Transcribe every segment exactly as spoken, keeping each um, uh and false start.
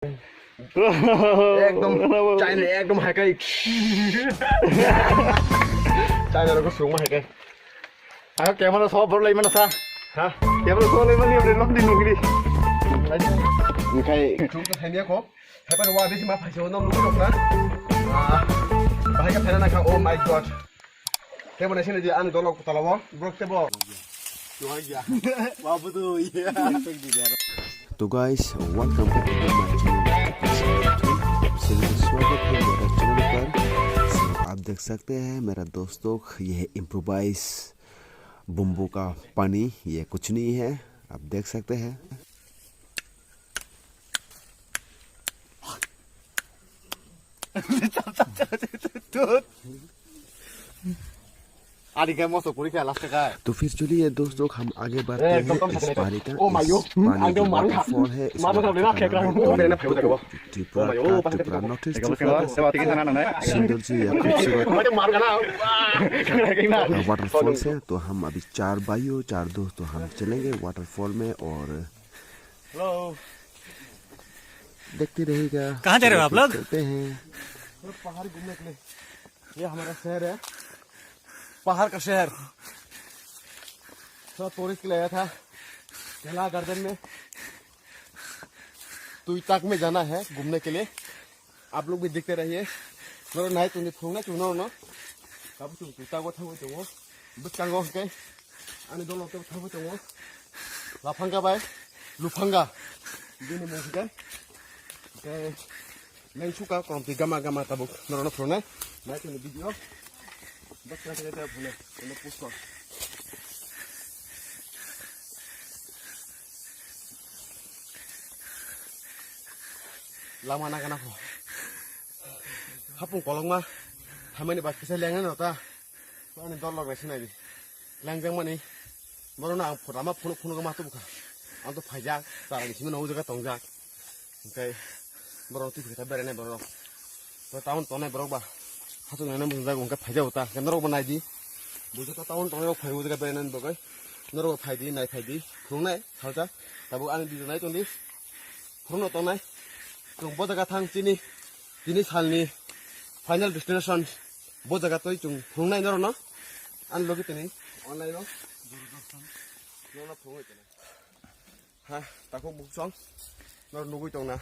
Ekdom China, ekdom haikai. China rok swrwngma haikai. Ang camera sob borok lai mana sa. Ha? Camera sob lai mani ore lok di nugri. Oke. Chung to thainia ko. Haipai wa bisi ma phaisa no nugri rok na. Ah. Bahai ka thana na kha. Oh my God. Tebo naisini di ani dolok talawo, borok tebo. Babu tu iya. To guys, welcome back to my channel. आप सभी का स्वागत है मेरा चैनल पर। So, आप देख सकते हैं मेरा दोस्तों, ये है इम्प्रोवाइज बुम्बू का पानी, ये कुछ नहीं है, आप देख सकते हैं। Ani khe moso kuri khe last khe. तो फिर चलिए दोस्तों, हम आगे बढ़ते हैं। इस पानी का, इस पानी जो वाटरफॉल है, इसमें त्रिपुरा का त्रिपुरा नॉर्थ ईस्ट त्रिपुरा का सबसे सुंदर सी या खूबसूरत वाटरफॉल्स है। तो हम अभी चार भाइयों, चार दोस्त, तो हम चलेंगे वाटरफॉल में और हेलो। देखते रहिएगा। कहाँ जा रहे हो आप लोग? चलते हैं। पहाड़ घूमने के लिए। ये हमारा शहर है, पहाड़ का शहर। थोड़ा टूरिस्ट के लिए आया था, केला गार्डन में। तुईताक में जाना है घूमने के लिए। आप लोग भी देखते रहिए। Norok nai tongdi phunuknai chwng norokno. Tabuk chwng tuita o thangwi tongo. Bwskango hwnkhe ani dolo tei thangwi tongo. Laphanga bai Luphanga. Bini mung hwnkhe. Hwnkhe lengsuka koromtwi gama gama tabuk norokno phunuknai. Nai tongdi video. Bwskango tei phunuknai. Ano pusto. Lama nagana pho. Hapung kolokma. Hamani bak kisa lengnai no ta. Ani dol lok naisi nai di. Lengjak mani. Borok no ang pho-, lama phunuk phunuk ma tubukha. Ang to phaijak. Chara ni simi no o jaga tongjak. Hwnkhe borok twi phikha berai nai borok. To town tongnai borok ba. Hachuk nai nang bujak hwnkhe phaijak ta. Hwnkhe norok bo nai di. Bujak ta town tongnai rok phai o jaga berai nani bagwi. Norok bo phai di, nai phai di. Phunuknai. Salsa, tabuk ani video nai tongdi. Phurungno tongnai. Chwng bo jaga thang chini, tini salni final destination bo jaga twi chwng phurungnai norokno. Ani logi tini online o. Norokno phurungwi tini. Ha, takhuk buksong. Norok nugwi tongna.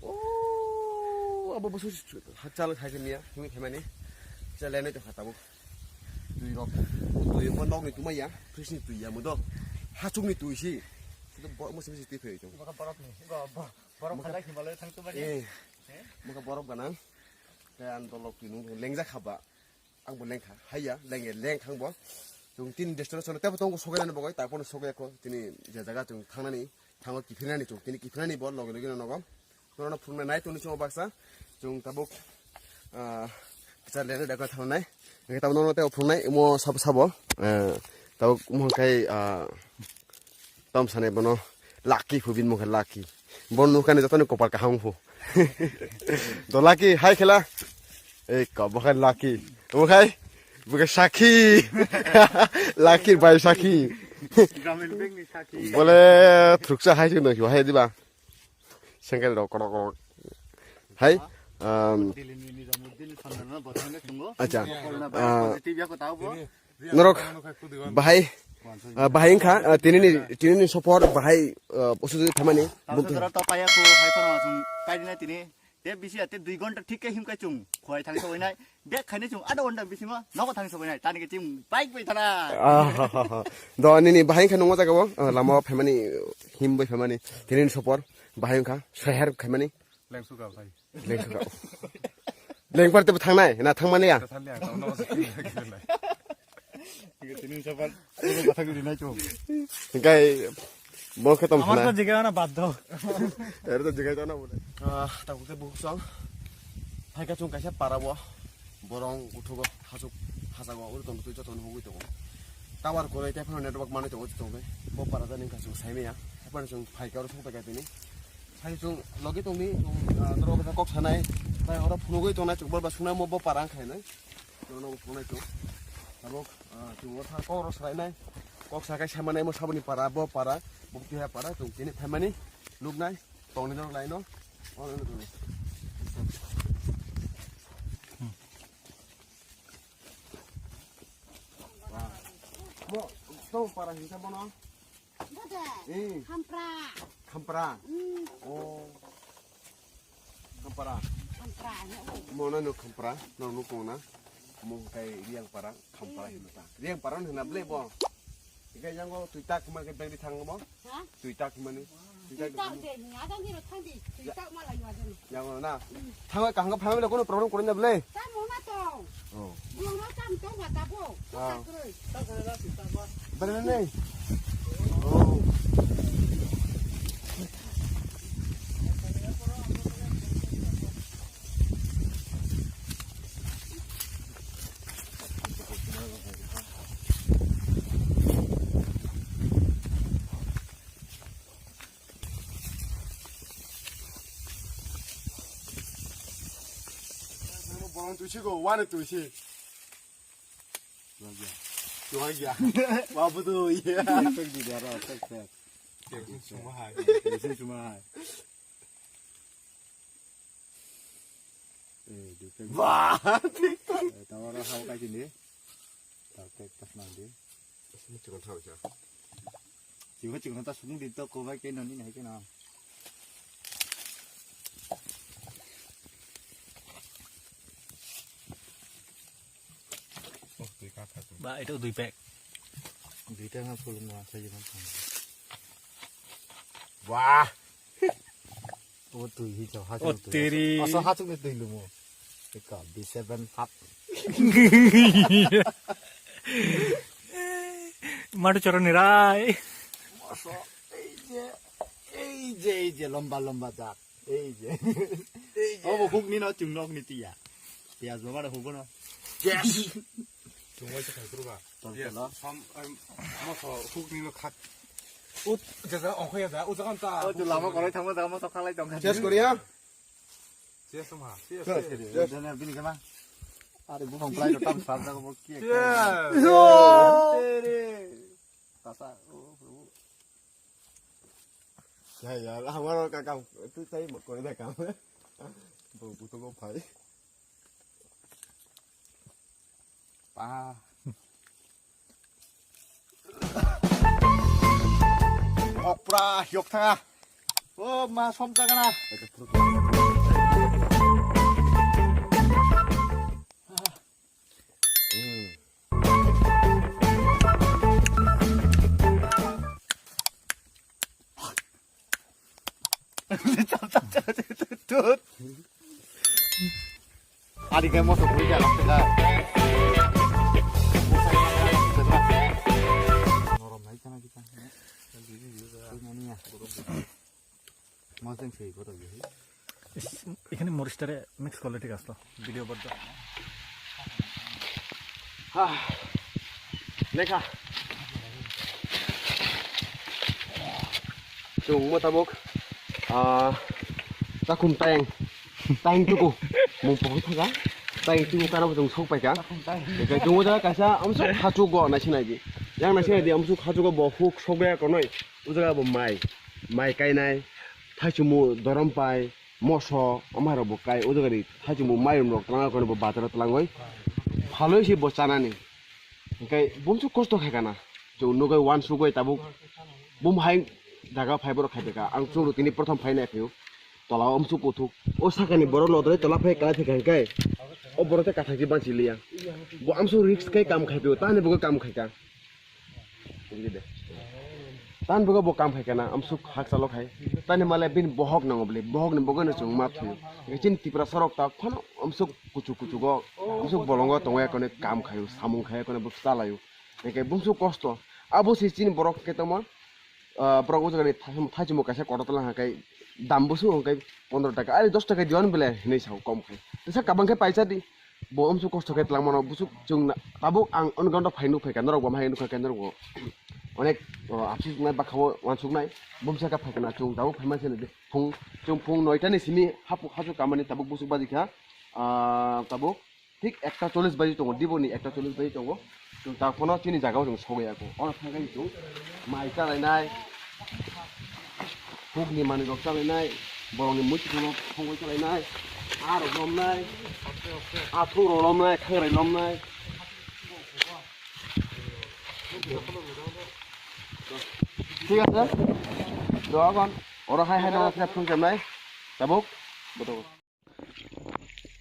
O, abo busu hakchal khai khe niya, himwi khaimani. Chale nai tongkha tabuk. Twi rok, twi bo nokni tuma ya, fridge ni twi ya mudo. Hachuk ni twi si. Bo musi musi twi phai tong. Bokha borok ni, bo, bo, borok khalai Himalaya thang tuma ni. Eh. Eh? Bokha borok ganang. Te ang dolok twi nung lengjak haba. Ang bo lengkha, haiya, lengya, lengkha ang bo. Chwng tin destination tebo tongo sogai nani bagwi, tapono sogai kho, tini je jaga chwng thangnani, thango kiphilnani chwng, tini kiphilnani bo loge loge no nogo. Norokno phunuknai nai tongni chwng baksa. Chwng tabuk, ah, kisa lere dakna thangnai. Hwnkhe tabuk norokno tei phunuknai imo sabo sabo. Ah, tabuk omo hwnkhe, ah, tom sanai bono lucky phu bini mokhe lucky. Bo nukhani jotoni kopal kaham phu. Do lucky hai khela. Ei ko bo khai lucky. Bo khai. Bo khai sakhi. Lucky bai sakhi. Gramin Bank ni sakhi. Bole thuksa hai sing dong hai diba. Sengkel rok korok korok. Hai, um, Delhi ni Nizamuddin Khanna no bothaino tongo. Acha. Corona virus Ah, positive ya ko tao bo. Norok bahai, ah, bahai wngkha, ah, tini ni, tini ni sopor bahai, ah, osudu thamani. Tao se dora to paya ko hai phano chung kai dina tini. Te bisi ate dui ghonta thik khe himkai chung khwai thang soi nai. Dek khaini chung adha ghonta bisingo nogo thang soi nai. Tani khe chung bike bai thana. Ah, ha, ha, ha. Do nini bahai wngkha nungma jaga o, ah, lama o phaimani, him bai phaimani. Tini ni sopor bahai wngkha, seher khaimani. Lengsuka bai. Lengsuka. Lengpar tebo thangnai, na thangmani ya? Thangli ang, tamo nang. Tini sabar, tini bathang di nai chum. Hingkai, bo khe tom Amar to thana. Jiga na bad do. Ero to jiga to na bole. Ah, ta kute bu song. Hai ka chung kaisa para bo. Borong uthugo, hasuk, hasago, uri tong tui joto hugui tongo. Tower koroi, tei phano network manui tongo, tongo. Bo para jani wngkha chung saimaya. Hai phano chung phai ka oro song pai ka tini. Hai chwng logi tongdi, chwng, ah, norok kok sanai, tai oro phunugwi tongnai, chwng borok ba swngnai, omo bo para wngkha hinwi. Chwng nogo phunuknai chwng. Tabuk, ah, chwng o thang kok rok salainai. Kok sakai saimanai, omo saboni para, bo para, bo keha para, chwng tini phaimani nuknai, tongni norok laino. Mo, to para hinsa bono? Bode. Eh. Khampra. Khampra. Hmm. Oh. Khampra. Khampra, ya, oh. Mo na no khampra, no no kona. Mo kai riang para, khampra hinta. Riang para hinna ble bo. Ikai yang go tui tak kemar ke bang di thang mo. Ha? Tui tak mani. Tui tak je ni ada ni ro thang di. Tui tak ma la yu ada ni. Yang go na. Thang kaham ka family kono problem kono na ble. Ta mo na to. Oh. Mo na kam to ma ta bo. Ah. Bere nei. Oh. Borong tuisi go, wani tuisi. Tuang ya. Tuang ya. Babu tu ya. Tek di dara, tek tek. Tek suma hai. Tek suma hai. Eh, di tek. Wah. Eh, tawara hau kai sini. Tau tek tas nang di. Sini cuma tahu ya. Cuma cuma tas sung di to ko bai ke noni nai ke na. Ba, itu dui pack. Duita na full na sa jiban. Wah. O tui hi chau ha. O chau tui. Teri. Asa ha chau ni tui lumo. Eka B seven hap. Madu choro nirai. Masa, ei je, ei je, ei je, lomba, lomba jat. Ei je. Ei je. Obo huk ni no chungnok ni tiya. Piyaj bo mare huk no. Yes. Chungwai se khai kuru ba. Yes. Som, em, moso huk ni no khak. Ut jaga ongkho ya da, ut jaga ta. O tu lama korai thangma jaga moso khalai tong kha. Yes, Korea. Yes, ma. Yes, yes. Yes. Jana bini kama. Are bu hong plai to tam sal jaga bo kiya. Yes. Tere. Tasa, oh, Prabhu. Ya, ya, amaro kakam, tu sai mo kore da kam. Bo, bo to bo phai. Pa. Okra, yok tha. O, ma som jaga na. Ari khe moso bui jalak tega. Norom hai kana kita. Mani ya. Mosdeng sei boto ye. Is, এখানে মরিচটারে মিক্স করলে ঠিক আসতো ভিডিও বদ্ধ। Ha. Lekha. Chwng mo tabuk, ah, takhum tayang. Tayang tuku. Mung pohor thaga. Tayang tuku kana bo chwng sok paikha. Ekai chwng o jaga kaisa amsuk hachugo naisi naidi. Yang naisi naidi amsuk hachugo bo huk sokya konoi. O jaga bo mai, mai kainai, thaichwngmo dorom pai, moso, omo hai rok bo kai, o jaga ni thaichwngmo mairum rok twlangna khe bo bazar o twlangwi phalwi se bo chanani. Hinkhe bumswk kosto khai kana, chwng nugwi uansugwi tabuk bum hai jaga phai borok khai phaikha, ang chwngno tini prothom phai nai phaiyo, tola o amswk kuthuk, o sakani borok nodorwi tola phai kwlai phaikha hinkhe, o borok tei kathang se banchi liya, bo amswk risk khai kam khai phaiyo, tamni bagwi kam khaikha. Buji de. Tan bugo bo kam khai kana, amsuk hak chalo khai. Tani male bin bohok nango bole, bohok ni bogo no chwng ma thuyo. Chin Tripura sorok ta phano amsuk kuchuk kuchuk go, amsuk bolongo tongo ya kone kam khayo, samung khayo kone bo chalayo. Eke bumsuk kosto. Abo si chini borok ke tamo, ah, borok o jaga ni thachimo kaisa kotor tala hakai dam busu hakai pondro taka, ari dos taka dion bole hinui sao kom khai. Tesa kabang khe paisa di. Bo amsuk kosto khe twlang mano, busuk chwng na, tabuk ang on ground o phai nuk phaikha, norok bo ma hai nuk kha khe norok bo onek, o, apsi suknai, bakha o uansuknai, bumsa khe phaikha na, chwng tabuk phai manse phung, chwng phung noita ni simi hapuk hachuk kamani tabuk busuk baji kha, ah, tabuk thik ekta chollish baji tongo, diboni ekta chollish baji tongo, chwng ta phano chini jaga o chwng sogwi ya kho, oro thang khe chwng mai chalainai, huk ni manwi rok chalainai, Borokni muitu no thongwi khlainai, a rok lomnai, a thuk rok lomnai, thangrai lomnai. Thik ase? Doagon. Oro hai hai nang khe phung kemnai. Tabuk. Boto.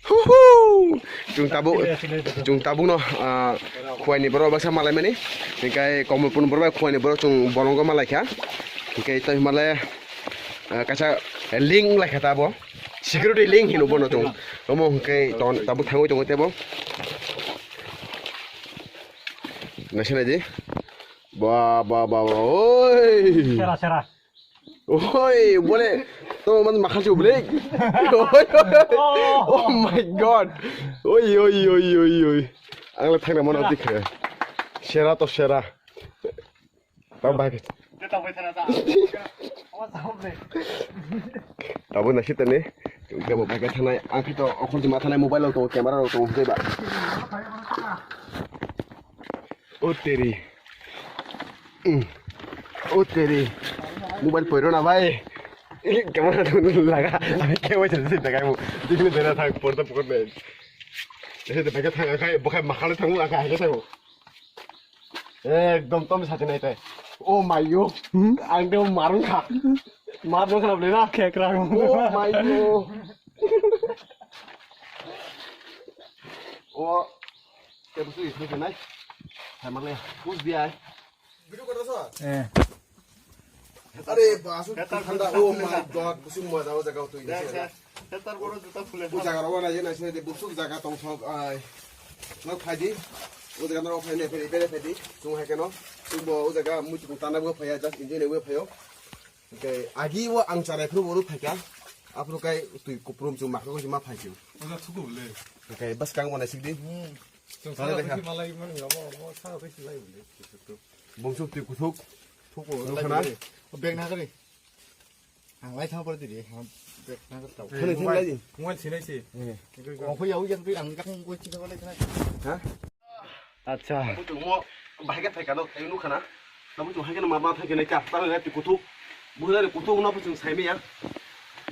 Huhu! Chwng tabuk, chwng tabuk no, ah, Khowai ni borok baksa malaimani. Hinkhe Kamalpur ni borok bai Khowai ni borok chwng bolongo malaikha. Hinkhe tei himale, ah, kaisa link laikha ta bo. Security link hino bono chwng. Omo hinkhe ton tabuk thangwi tongo tebo. Naisina di. Ba, ba, ba, ba, oi. Sera, sera. Oi, bole, to man makhachu bole. Oi, oi, oi. Oh my God. Oi, oi, oi, oi, oi. Ang le thangna mano dikhe. Sera to sera. Tamo bahai. Tamo na sitani. Kebo bahai thanai. Ang khe to okhor jima thanai mobile rok tongo, camera rok tongo, hwnkhe ba. O teri. Mm. O teri. Mobile poiro na bhai. Camera to laga. Ami kebo chal se dagai mo. Dikne dena thak porda pokor ne. Ese de bhai thang khai, bokhai makhale thang, akai hai thang. Ekdom tom sati nai tai. Oh my yo. Hmm? Ang de marung kha. Mar dong khana bole na. Khekra. Oh my yo. Oh. Te busu is nai. Hai male. Kus dia. Video kota so? Eh. Are basu thanda. Oh my God, busu moja o jaga tu. Hetar boro juta phule. O jaga ro na je na se de busu jaga tong thok ai. No phaidi. O jaga no phaine phaidi phaidi. Chung hai keno. Chung bo o jaga muitu tana bo phaya just enjoy ne bo phayo. Oke, agi o ang charai phuru bo phaika. Aphuru kai tui kuprum chung makho ma phaikyo. Oja thuku le. Oke, bas kang bona sikdi. Hmm. Chung sara bisi malai man ngamo, mo sara bisi lai bole. Bungsu tui kuthuk. Thuku. Nukha na? Bag na kari. Ang lai thang pore didi, ang bag na kari tau. Khani thang lai di. Mobile sinai si. Eh. Ongkho yau yang tui ang kang koi chika lai thang. Ha? Acha. Bo chwng mo bahai khe phaikha no, khayo nukha na. Tamo chwng hai kheno ma ma thang khe nai kha. Tamo nai kuthuk. Bo nai kuthuk no bo chwng sai maya.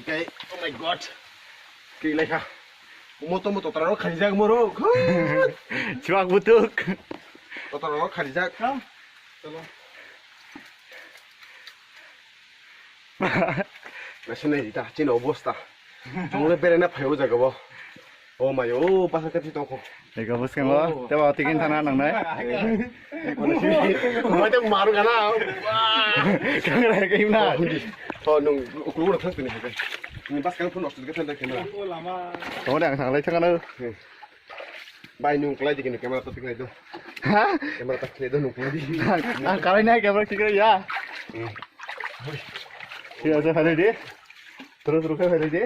Kai, oh my God. Ki lai kha. Mo to mo to tara ro khai jak mo ro. Chuak butuk. To tara ro khai jak. Chalo. Naisina ita chini obosta. Chungle berena phai o jaga bo. O mayo, o basa kati tongkho. Ega bwskango, oh, tebo tikin thana nangnai. Mai tei maru gana. Kangra ke imna. Oh, nung ukulu thang tini hai. Ni bas kan phun ostu ke thang tini. Tong dang thang lai thang na. Bai nung klai di kini camera to tiklai do. Ha? Camera to tiklai do nung klai di. Ang kalai nai camera tiklai ya. Hmm. Siya sa phai di. Terus terus phai di.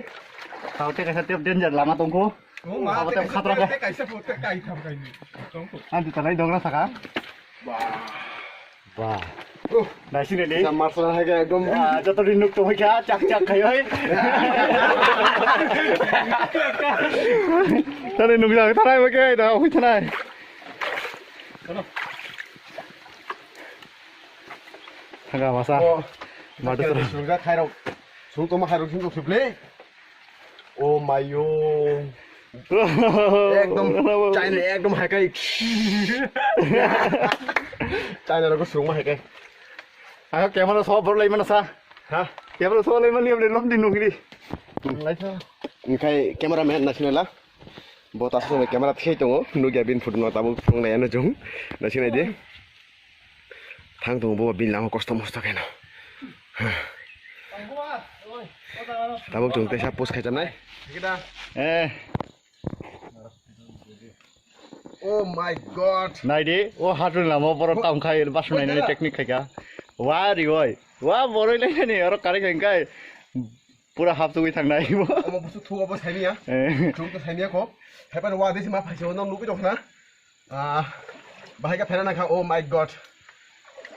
Tau te kaisa tep danger lama tongkho. Oh, ma, abo te tep khatra kha. Te kaisa po, te kai tham kai ni. Tongkho. Ang tu talai dogra saka. Ba. Ba. Uh. Naisini le. Jam marsal hai ke ekdom. Ah, joto din nuk to kha, chak chak khai oi. Tani nuk jang tharai ba ke da hui thanai. Thanga masa. Oh. Madu. Surga khairok. Sung to ma khairok sung to suple. Oh my yo. Ekdom China ekdom hai kai. China rok sung ma hai kai. Ako camera so bor lai mana sa? Ha? Camera so lai mani abri lom din nungri. Lai sa. Ingkai cameraman national la. Bo ta so camera thei tongo. Nugya bin photo no tabuk thung lai ano jung. National di. Thang tongo bo bini lama kosto mosto khaino. Tabuk chwng teisa post khaijaknai. Eh. Oh my God. Naidi, o hatul lama borok tam khai, basu nainani technique khaika. Wa ri oi. Wa boroi lainani, oro kare khai kai. Pura hap tugui thangnai bo. Omo busu thugo bo saimia. Eh. Chwng to saimia kho. Haipan wa desi ma phaisa no nugui tongkhna. Ah, bahai khe phaina nangkha, oh my God.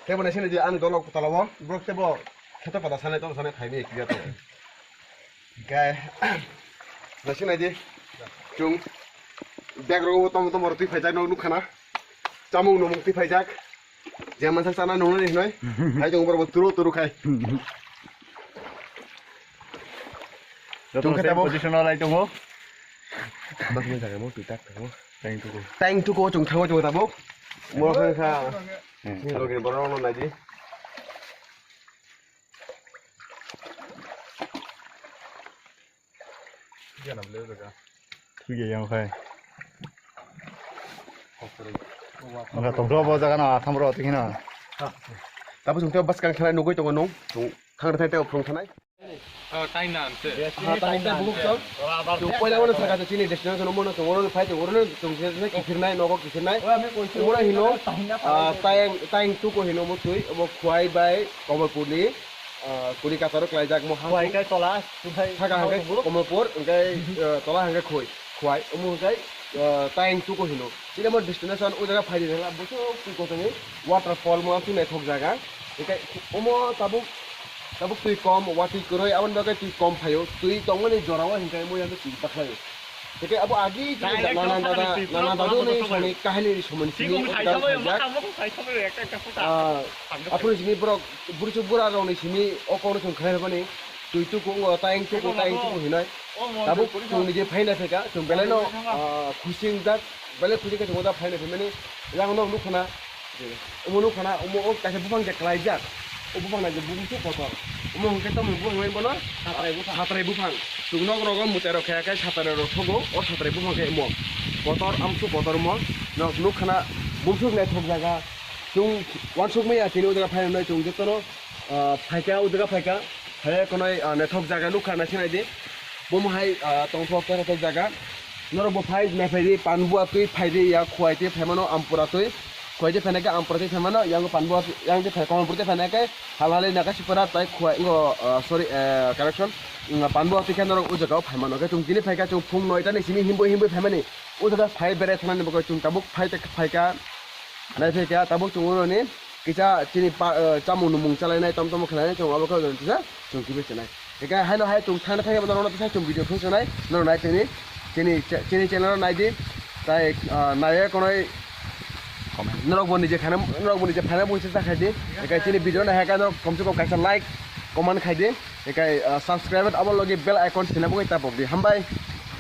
Tebo naisini di ani dolok talao, borok tebo kheto pada sanai tong sanai phaini kiya to. Khe naisini di chwng bag rogo tomo tomo rw twi phaijak nok nukha na. Chamung numung twi phaijak. Je mansa chana nungnani hinoi. Hai chwng borok turu turu khai. Joto Chwng khe same tabuk position o lai tongo. Bak ni jaga mo twi tak thango. Thank you. Thank you ko chwng thango chwng tabuk. Mo khe kha. Hmm. Ni logi borok no nai di. Thik ya yang khai. Wngkha tongthok bo jaga no atham rok twi kheno. Tabuk chwng tei bwskang thanai nugwi tongo nung. Chwng thang thai tei phung thanai. Oh, tai nan se. Ha, tai nan buk chwng. Chwng poila wano saka chini destination mono chwng oro phai chwng oro chwng se kiphirnai nogo kiphirnai. Oro hino, ah, tayang, tayang tuko hino mo twi, obo Khwai bai Komolpurni, ah, kuri kasaro klaijak mo ha. Khwai kai tola, Khwai. Saka hangkai Komolpur, hingkai, ah, tola hangkai Khwai. Khwai, omo hingkai, ah, tayang tuko hino. Chini mo destination o jaga phaidi rela, bwswk twi kotorni waterfall mo aswk naithok jaga. Hingkai omo tabuk, tabuk twi kom, watwi kwrwi, aboni bagwi twi kom phaio. Twi tongmani jorao hingkai mo yagwi twi bakhlaio. Hingke abo agi chini nana dada, nana dadu ni sani kahini ni somoni sini o jaga phaijak. Ah, aphuru sini borok, bwrwi bura rok ni sini o kokno chwng khlai mani. Twi tuku wngo, tayang tuku, tayang tuku hinoi. Tabuk chwng nije phaina phaika, chwng belai no, ah, khusi wngjak, belai khusi khe chwng o da phaina phaimani. Yang no nukha na, omo nukha na, omo o kaisa buphang je klaijak. O buphang na je bumsu kotor. Omo hwnkhe tamo buphang bai bono? Satrai buphang. Satrai buphang. Chwng nok rogo mwtai rok khe khe satrai rok thogo, o satrai buphang khe omo. Kotor, amsu kotor omo. Nok nukha na, bumsu naithok jaga. Chwng uansuk maya chini o jaga phaina noi chwng jotono, ah, phaika, o jaga phaika. Phaiya konoi, ah, naithok jaga nukha na sinai di. Bomo hai, ah, tongthok tongthok jaga. Norok bo phai, naiphaidi, panbua twi phaidi, ya Khwai twi phaimano, Ampura twi. Khwai twi phainai khe Ampura twi phaimano, yang panbua twi, yang twi phai, Komolpur twi phainai khe Halhali Nakasipara tai Khwai, ngo, ah, sorry, eh, correction. Mm, panbua twi khe norok o jaga o phaimano. Khe chwng tini phaikha, chwng phung noita ni simi himboi himboi phaimani. O jaga phai berai thangnani bagwi chwng tabuk phai te phaikha. Naiphaikha, tabuk chwng oro ni kisa chini pa, eh, chamung numung chalainai, tom tom khlainai, chwng abo khe kisa chwng kiphil chenai. Hingke haino hai chwng thangna thangya norokno kisa chwng video phung chenai, norok nai tini, chini, chini channel o nai di. Tai, ah, naiya konoi norok bo nije phaina, norok bo nije phaina bo se ta khai di. Hingke chini video nai hai khe norok kom se kom kaisa like, comment khai di. Hingke, ah, subscribe abo logi bell icon sina bo ta pok di. Hambai.